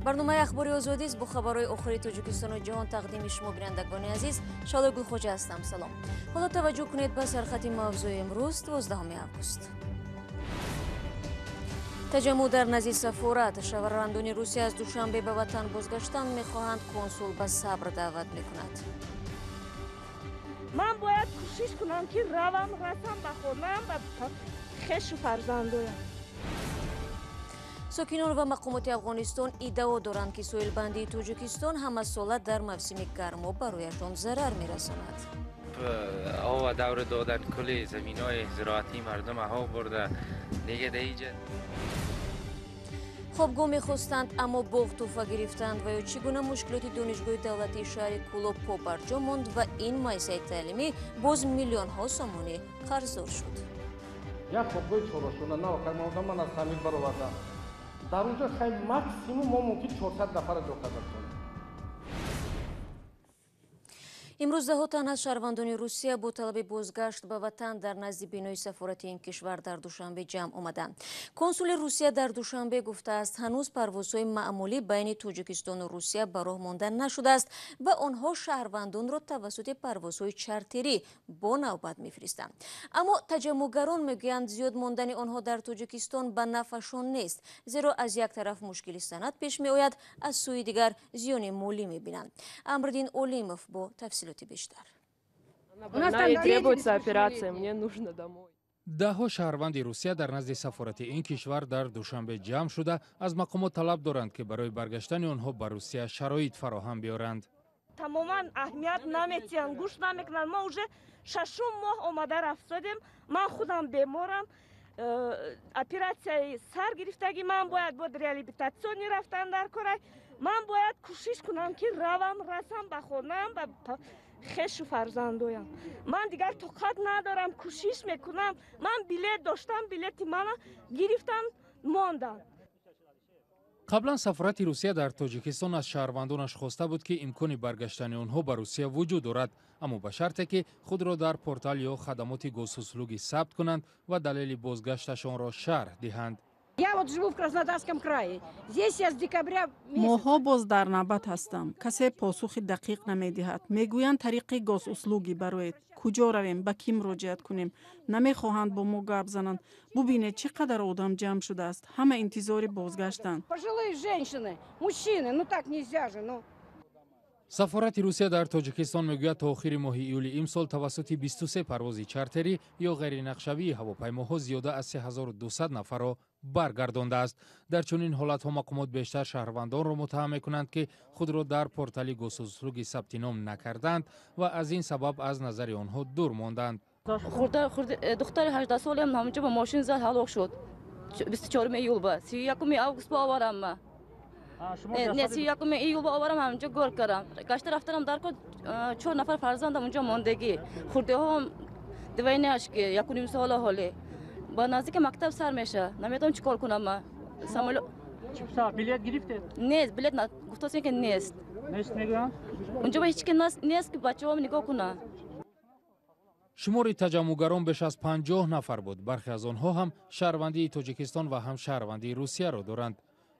Барномаи ахбори озодист бо хабарҳои охири Тоҷикистону ҷаҳон тақдими шумо, бинандагони азиз. Шалои Гулхоҷа ҳастам. Салом. Ҳоло таваҷҷӯҳ кунед ба сархати мавзӯи имрӯз, 12 август. Таҷаммӯъ дар назди сафорат. Шаҳрвандони Русия аз Душанбе ба ватан бозгаштан мехоҳанд, консул ба сабр даъват мекунад. Ман бояд кӯшиш кунам, ки равам, расам ба хонаам, ба хешу фарзандоям. Сокинон ва мақомоти Афғонистон иддао доранд, ки соҳилбандии Тоҷикистон ҳамасола дар мавсими гармо барояшон зарар мерасонад. Об давр додан кули заминҳои зироатии мардум об бурда дига даиҷа. Хобгоҳ мехостанд, аммо боғ тӯҳфа гирифтанд ва ё чӣ гуна мушкилоти донишгоҳи давлатии шаҳри Кӯлоб побарҷо монд ва ин муассисаи таълимӣ боз миллионҳо сомонӣ қарздор шуд. Як хобгоҳи чорашона навакар ман аз тамир баровардам. Дар онҷо хай максимум мо мумкин 400 нафара ҷо карда тонем. Имрӯз даҳо тан аз шаҳрвандони Русия бо талаби бозгашт ба ватан дар назди бинои сафорати ин кишвар дар Душанбе ҷамъ омаданд. Консули Русия дар Душанбе гуфтааст, ҳанӯз парвозҳои маъмулӣ байни Тоҷикистону Русия ба роҳ монда нашудааст ва онҳо шаҳрвандонро тавассути парвозҳои чартерӣ бо навбат мефиристанд. Аммо таҷаммӯъгарон мегӯянд, зиёд мондани онҳо дар Тоҷикистон ба нафъашон нест, зеро аз як тараф мушкили санад пеш меояд, аз сӯи дигар зиёни молӣ мебинанд. Амриддин Олимов бо тафсилоти бештар. Даҳҳо шаҳрванди Русия дар назди сафорати ин кишвар дар Душанбе ҷамъ шуда аз мақомот талаб доранд, ки барои баргаштани онҳо ба Русия шароит фароҳам биёранд. Тамоман аҳамият наметиҳанд, гӯш намекунанд. Мо уже шашум моҳ омада рафтодем. Ман худам беморам, оператсияи сар гирифтагӣ, ман бояд бод реабилитатсионӣ рафтан дар корай. Ман бояд кӯшиш кунам, ки равам, расам ба хонаам, ба хешу фарзандоям. Ман дигар тоқат надорам, кӯшиш мекунам. Ман билет доштам, билети мана гирифтам, мондам. Қаблан сафорати Русия дар Тоҷикистон аз шаҳрвандонаш хоста буд, ки имкони баргаштани онҳо ба Русия вуҷуд дорад, аммо ба шарте ки худро дар портал ё хадамоти госуслуги сабт кунанд ва далели бозгашташонро шарҳ диҳанд. Я вот живу в Краснодарском крае. Здесь я с декабря месяца. Моҳҳо боз дар навбат ҳастам. Касе посухи дақиқ намедиҳад. Мегӯянд, тариқи госуслуги бароед. Куҷо равем, ба кӣ муроҷиат кунем? Намехоҳанд бо мо гап зананд. Бубинед, чӣ қадар одам ҷамъ шудааст. Ҳама интизори бозгаштанд. Пожилые женщины, мужчины, ну так нельзя же, ну. Сафорати Русия дар Тоҷикистон мегӯяд, то охири моҳи июли имсол тавассути 23 парвози чартерӣ ё ғайринақшавии ҳавопаймоҳо зиёда аз 3200 нафарро баргардондааст. Дар чунин ҳолатҳо мақомот бештар шаҳрвандонро муттаҳам мекунанд, ки худро дар портали госуслуги сабти ном накарданд ва аз ин сабаб аз назари онҳо дур монданд. Духтари 18 солаам ҳамонҷо ба мошин зад, ҳалок шуд. 24 июл ба 31 август ба оварам ма. Не, 31 июл ба оварам, ҳамонҷо гор кардам. Гашта рафтанам дар кор, чор нафар фарзандам унҷо мондагӣ. Хурдиҳоам двойняш ки 1.5 сола ҳоле. Ба наздики мактаб сар меша. Намедонам чӣ кор кунам ма. Самолёт билет гирифтед? Нест, билет гуфтосем, ки нест. Нест мегӯянд? Унҷо ба ҳеҷ ки нест, ки бачаҳоам нигоҳ кунанд. Шумори таҷаммӯъгарон беш аз 50 нафар буд. Бархе аз онҳо ҳам шаҳрвандии Тоҷикистон ва ҳам шаҳрвандии Русияро доранд.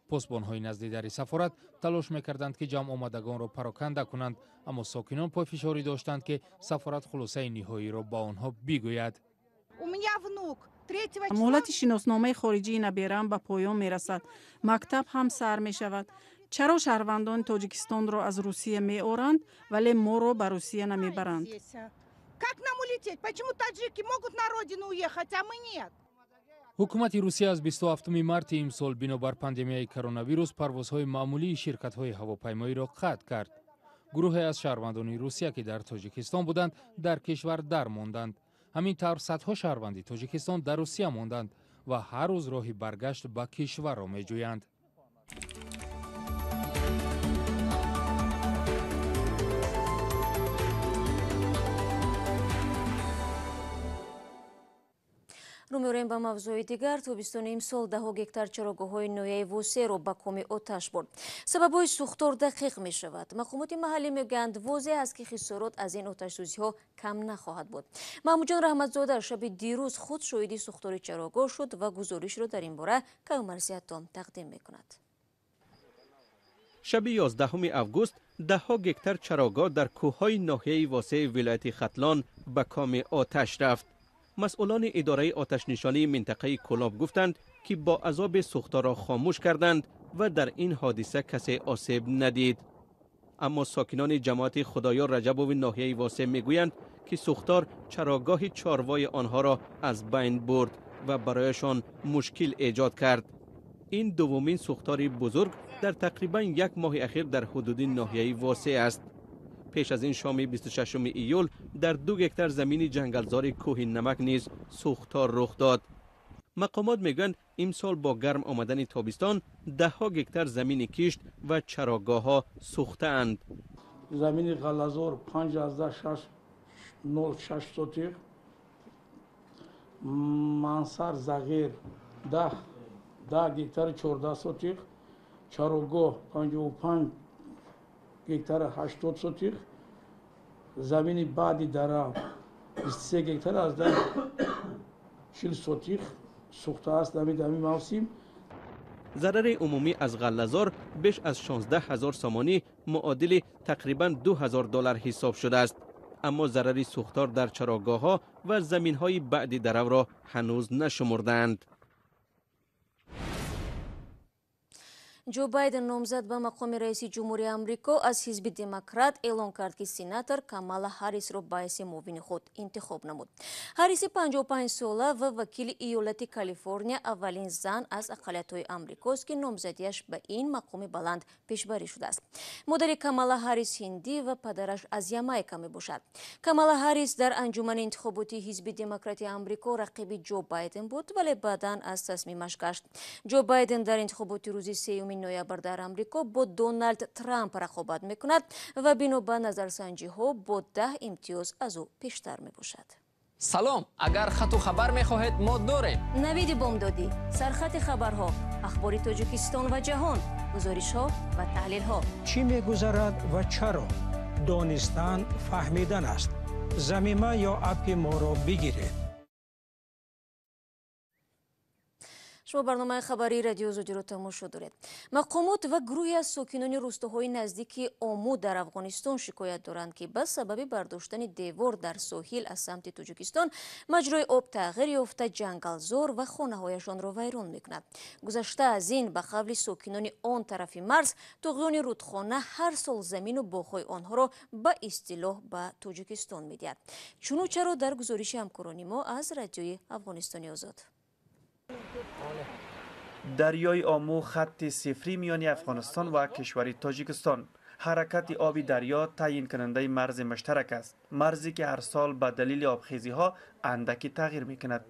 Посбонҳои назди дари сафорат талош мекарданд, ки ҷамъ омадагонро пароканда кунанд, аммо сокинон пойфишорӣ доштанд, ки сафорат хулосаи ниҳоиро ба онҳо бигӯяд. У меня внук. Муҳлати шиносномаи хориҷии набераам ба поён мерасад, мактаб ҳам сар мешавад. Чаро шаҳрвандони Тоҷикистонро аз Русия меоранд, вале моро ба Русия намебаранд? Как нам улететь? Почему таджики могут на родину уехать, а мы нет? Ҳукумати Русия аз 27 марти имсол бинобар пандемияи коронавирус парвозҳои маъмулии ширкатҳои ҳавопаймоиро қатъ кард. Гурӯҳе аз шаҳрвандони Русия, ки дар Тоҷикистон буданд, дар кишвар дармонданд. Ҳамин тавр садҳо шаҳрванди Тоҷикистон дар Русия монданд ва ҳар рӯз роҳи баргашт ба кишварро меҷӯянд. Рӯ меорем ба мавзӯи дигар. Тобистони имсол даҳо гектар чарогоҳҳои ноҳияи Восеро ба коми оташ бурд. Сабабҳои сӯхтор дақиқ мешавад. Мақомоти маҳаллӣ мегӯянд, возеҳ аст, ки хисорот аз ин оташсӯзиҳо кам нахоҳад буд. Маҳмудҷон Раҳматзода шаби дирӯз худ шоҳиди сӯхтори чарогоҳ шуд ва гузоришро дар ин бора Каюмарзиятом тақдим мекунад. Шаби 11 август даҳҳо гектар чарогоҳ дар кӯҳҳои ноҳияи Восеи вилояти Хатлон ба коми оташ рафт. Масъулони идораи оташнишонии минтақаи Кӯлоб гуфтанд, ки бо азоби сӯхторро хомӯш карданд ва дар ин ҳодиса касе осеб надид. Аммо сокинони ҷамоати Худоёр Раҷабови ноҳияи Восеъ мегӯянд, ки сӯхтор чарогоҳи чорвои онҳоро аз байн бурд ва барояшон мушкил эҷод кард. Ин дуввумин сӯхтори бузург дар тақрибан як моҳи ахир дар ҳудуди ноҳияи Восеъ аст. Пеш аз ин шоми 26 июл дар 2 гектар замини ҷангалзори кӯҳи Намак низ сӯхтор рух дод. Мақомот мегӯянд, имсол бо гарм омадани тобистон даҳҳо гектар замини кишт ва чарогоҳҳо сӯхтаанд. Замини ғаллазор 5,606 сотих, мансар зағир 10 гектар 14 сотих, чарогоҳ 55 гектар 80 сотих, замини баъди дара 23 гектар аз 40 сотих сӯхтааст дар ин мавсим. Зарари умумӣ аз ғаллазор беш аз 16 ҳазор сомонӣ, муодили тақрибан 2 ҳазор доллар ҳисоб шудааст. Аммо зарари сӯхтор дар чарогоҳҳо ва заминҳои баъди даравро ҳанӯз нашумурдаанд. Ҷо Байден, номзад ба мақоми раиси ҷумҳури Амрико аз ҳизби Демократ, эълон кард, ки сенатор Камала Ҳаррисро ба ҳайси муовини худ интихоб намуд. Ҳарриси 55-сола ва вакили иёлати Калифорния аввалин зан аз ақаллиятҳои амрикост, ки номзадиаш ба ин мақоми баланд пешбарӣ шудааст. Модари Камала Ҳаррис ҳиндӣ ва падараш аз Ямайка мебошад. Камала Ҳаррис дар анҷумани интихоботии ҳизби Демократи Амрико рақиби Ҷо Байден буд, вале баъдан аз тасмимаш гашт. Ҷо Байден дар интихоботи рӯзи 3 ноябр дар Амрико бо Доналд Трамп рақобат мекунад ва бино ба назарсанҷиҳо бо 10 имтиёз аз ӯ пештар мебошад. Салом, агар хату хабар мехоҳед, мо дорем. Навиди бомдодӣ, сархати хабарҳо, ахбори Тоҷикистон ва ҷаҳон, гузоришҳо ва таҳлилҳо. Чӣ мегузарад ва чаро? Донистан фаҳмидан аст. Замима ё апи моро бигиред. Шумо барномаи хабарии Радиои Озодиро тамошо доред. Мақомот ва гурӯҳе аз сокинони рӯстоҳои наздики Ому дар Афғонистон шикоят доранд, ки ба сабаби бардоштани девор дар соҳил аз самти Тоҷикистон маҷрои об тағйир ёфта, ҷангалзор ва хонаҳояшонро вайрон мекунад. Гузашта аз ин, ба қавли сокинони он тарафи марз, туғёни рудхона ҳар сол замину боғҳои онҳоро ба истилоҳ ба Тоҷикистон медиҳад. Чуну чаро дар гузориши ҳамкорони мо аз Радиои Афғонистони Озод. Дарёи Ому хатти сифрӣ миёни Афғонистон ва кишвари Тоҷикистон. Ҳаракати оби дарё таъйинкунандаи марзи муштарак аст, марзе ки ҳар сол ба далели обхезиҳо андаки тағйир мекунад.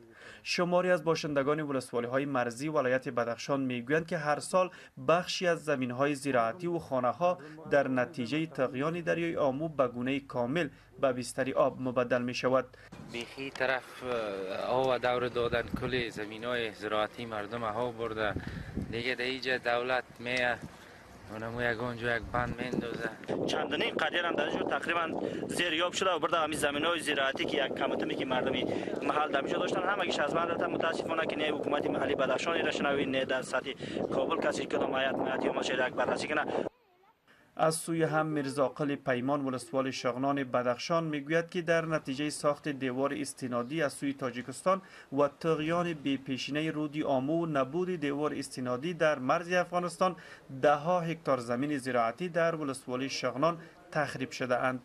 Шумори аз бошандагони ولسوالی‌های مرزی ولایت بدخشان میگویند که هر سال بخشی از زمین‌های زراعتی و خانه‌ها در نتیجه طغیان دریای آمو به گونه کامل به بستر آب مبدل می‌شود. بیخی طرف آب دور دادن کل زمین‌های زراعتی مردم ها برده دیگه در اینجا دولت میه اونمو یگان جا یک بند میندازه. چندین قدیر هم در اینجا تقریبا زیریاب شده و برده همین زمین‌های زراعتی که یک کمتمی که مردمی محل در اینجا داشتن همگیش از بین رفته. متاسفانه که نه حکومت محلی بدخشان را شنوی نه در سطح کابل کسی کدام هیئت یا مشاهده یک بررسی کنه. از سوی هم میرزاقل پیمان ولسوال شغنان بدخشان میگوید که در نتیجه ساخت دیوار استنادی از سوی تاجیکستان و طغیان بی‌پیشینه رودی آمو و نبود دیوار استنادی در مرز افغانستان ده ها هکتار زمین زراعتی در ولسوالی شغنان تخریب شده اند.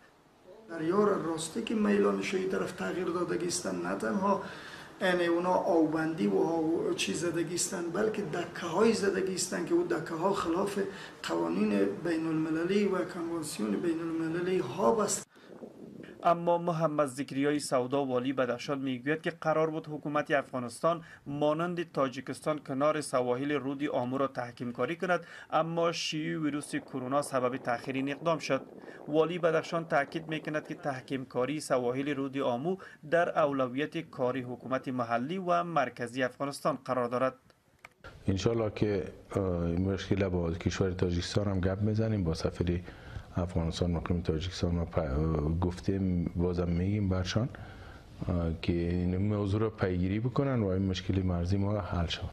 دریا راستی که میلانش این طرف تغییر دادگی هستند، نه تنها یعنی اونا آوبندی و چیز زدگی هستند، بلکه دکه های زدگی هستند که او دکه ها خلاف قوانین بین المللی و کنوانسیون بین المللی ها است. اما محمد ذکریای سودا والی بدخشان میگوید که قرار بود حکومت افغانستان مانند تاجیکستان کنار سواحل رود آمو را تحکیم کاری کند، اما شیوع ویروس کرونا سبب تأخیر این اقدام شد. والی بدخشان تاکید میکند که تحکیم کاری سواحل رود آمو در اولویت کاری حکومت محلی و مرکزی افغانستان قرار دارد. انشالله که مشکل با کشور تاجیکستان هم گپ میزنیم، با سفیر افغانستان مقیم تاجیکستان ما گفتیم، بازم میگیم برشان که این موضوع را پیگیری بکنن و این مشکل مرزی ما حل شود.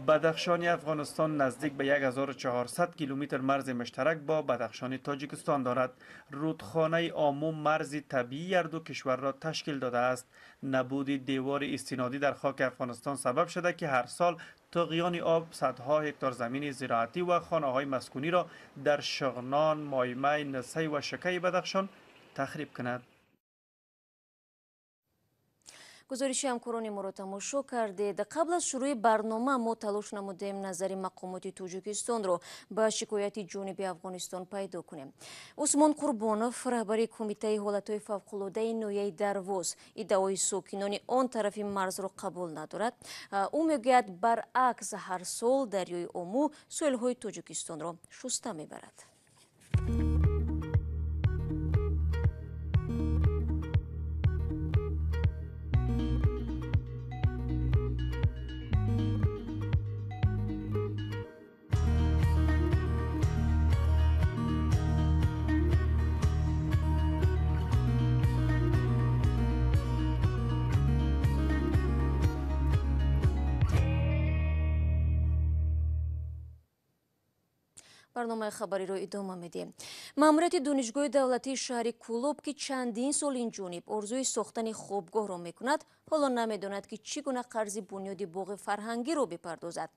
Бадахшони Афғонистон наздик ба 1400 километр марзи муштарак бо Бадахшони Тоҷикистон дорад. Рудхонаи Омӯ марзи табиии ҳар ду кишварро ташкил додааст. Набуди девори истинодӣ дар хоки Афғонистон сабаб шуда ки ҳар сол туғёни об садҳо ҳектор замини зироатӣ ва хонаҳои маскуниро дар Шуғнон, Моймай, Нисай ва Шакаи Бадахшон тахриб кунад. Гузориши ҳамкорони моро тамошо кардед. Қабл аз шурӯи барнома мо талош намудем назари мақомоти Тоҷикистонро ба шикояти ҷониби Афғонистон пайдо кунем. Усмон Қурбонов, раҳбари кумитаи ҳолатҳои фавқулодаи ноҳияи Дарвоз, иддаои сокинони он тарафи марзро қабул надорад. Ӯ мегӯяд, баръакс ҳар сол дарёи Омӯ соҳилҳои Тоҷикистонро шуста мебарад. Барномаи хабариро идома медиҳем. Маъмурияти донишгоҳи давлатии шаҳри Кӯлоб, ки чандин сол ин ҷониб орзуи сохтани хобгоҳро мекунад, ҳоло намедонад, ки чӣ гуна қарзи бунёди боғи фарҳангиро бипардозад.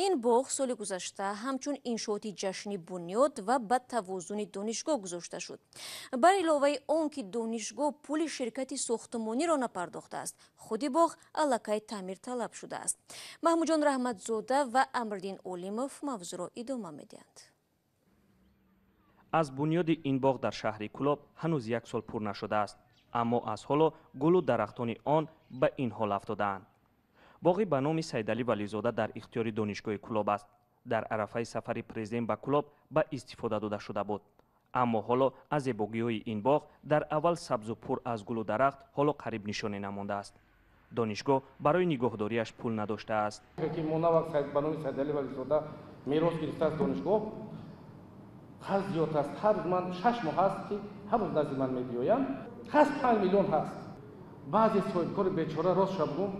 Ин боғ соли гузашта ҳамчун иншооти ҷашни бунёд ва ба тавозуни донишгоҳ гузошта шуд. Бар иловаи он ки донишгоҳ пули ширкати сохтмониро напардохтааст, худи боғ аллакай таъмирталаб шудааст. Маҳмудҷон Раҳматзода ва Амриддин Олимов мавзӯъро идома медиҳанд. Аз бунёди ин боғ дар шаҳри Кӯлоб ҳанӯз як сол пур нашудааст, аммо аз ҳоло гулу дарахтони он ба ин ҳол афтодаанд. Боғи ба номи Сайдалӣ Вализода дар ихтиёри донишгоҳи Кӯлоб аст. Дар арафаи сафари президент ба Кӯлоб ба истифода дода шуда буд. Аммо ҳоло аз зебогиҳои ин боғ дар аввал сабзу пур аз гулу дарахт ҳоло қариб нишоне намондааст. Донишгоҳ барои нигоҳдориаш пул надоштааст. Ки мо навак ба номи Сайдалӣ Вализода мерос гирифтааст донишгоҳ, қарз зиёд аст. Ҳар рӯз ман 6 моҳ аст ки ҳар рӯз назди ман мебиёянд. Ҳаст 5 миллион ҳаст. Баъзе соҳибкори бечора рост шабгум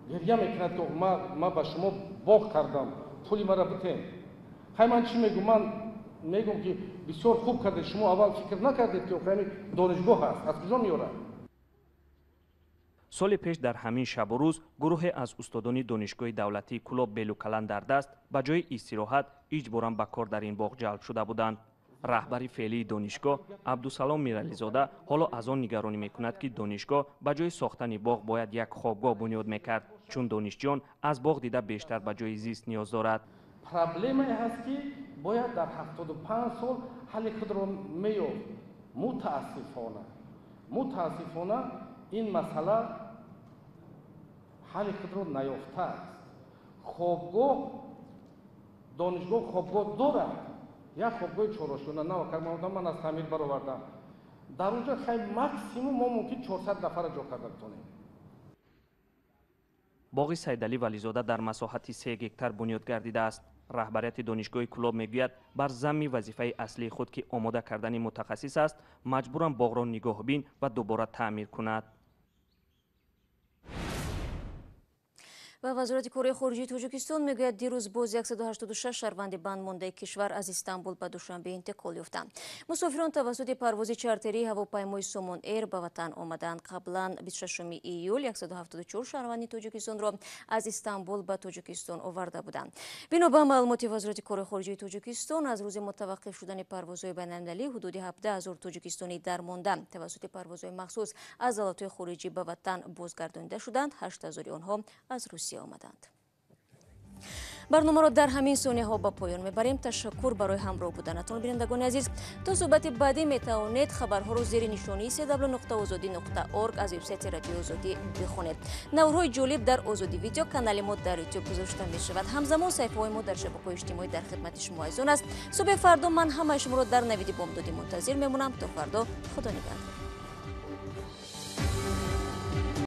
гиря мекунад, ки ман ба шумо боғ кардам, пули маро битен. Хай ман чӣ мегӯм? Ман мегӯм ки бисёр хуб кардед, шумо аввал фикр накардед ки охирами донишгоҳ ҳаст, аз куҷо меорад? Соли пеш дар ҳамин шабу рӯз гурӯҳе аз устодони донишгоҳи давлатии Кӯлоб белукалан дар даст ба ҷои истироҳат иҷборан ба кор дар ин боғ ҷалб шуда буданд. Раҳбари феълии донишгоҳ Абдусалом Мирализода ҳоло аз он нигаронӣ мекунад, ки донишгоҳ ба ҷои сохтани боғ бояд як хобгоҳ бунёд мекард, чун донишҷӯён аз боғ дида бештар ба ҷои зист ниёз дорад. Проблемае ҳаст, ки бояд дар 75 сол ҳалли худро меёфт. Мутаассифона ин масъала ҳалли худро наёфтааст. Хобгоҳ, донишгоҳ хобгоҳ дорад, як хобгоҳи чорошона навакак ман аз таъмир баровардам. Дар онҷо хай максимум мо мумкин 400 нафарро ҷо карда битонем. Боғи Сайдалӣ Вализода дар масоҳати 3 гектар бунёд гардидааст. Раҳбарияти донишгоҳи Кӯлоб мегӯяд, бар замми вазифаи аслии худ, ки омода кардани мутахассис аст, маҷбуран боғро нигоҳбин ва дубора таъмир кунад. Ва Вазорати корҳои хориҷии Тоҷикистон мегӯяд, дирӯз боз 186 шаҳрванди бандмондаи кишвар аз Истанбул ба Душанбе интиқол ёфтанд. Мусофирон тавассути парвози чартерии ҳавопаймои Сомон Эйр ба ватан омаданд. Қаблан 26 июл 174 шаҳрванди Тоҷикистонро аз Истанбул ба Тоҷикистон оварда буданд. Бино ба маълумоти Вазорати корҳои хориҷии Тоҷикистон, аз рӯзи мутаваққиф шудани парвозҳои байналмилалӣ ҳудуди 17 000 тоҷикистонӣ дармонда тавассути парвозҳои махсус аз давлатҳои хориҷӣ ба ватан бозгардонида шуданд. 8 000 онҳо аз Русия омаданд. Барномаро дар ҳамин сонияҳо ба поён мебарем. Ташаккур барои ҳамроҳ буданатон, бинандагони азиз. То суҳбати баъдӣ метавонед хабарҳоро зери нишонии cw.ozodi.org аз вебсайти Радиои Озодӣ бихонед. Наврҳои ҷолиб дар Озодӣ видео канали мо дар YouTube гузошта мешавад. Ҳамзамон саҳифаҳои мо дар шабакаҳои иҷтимоӣ дар хидмати шумо азизон аст. Субҳи фардо ман ҳамаи шуморо дар навиди бомдодӣ мунтазир мемонам. То фардо, Худо нигаҳдор.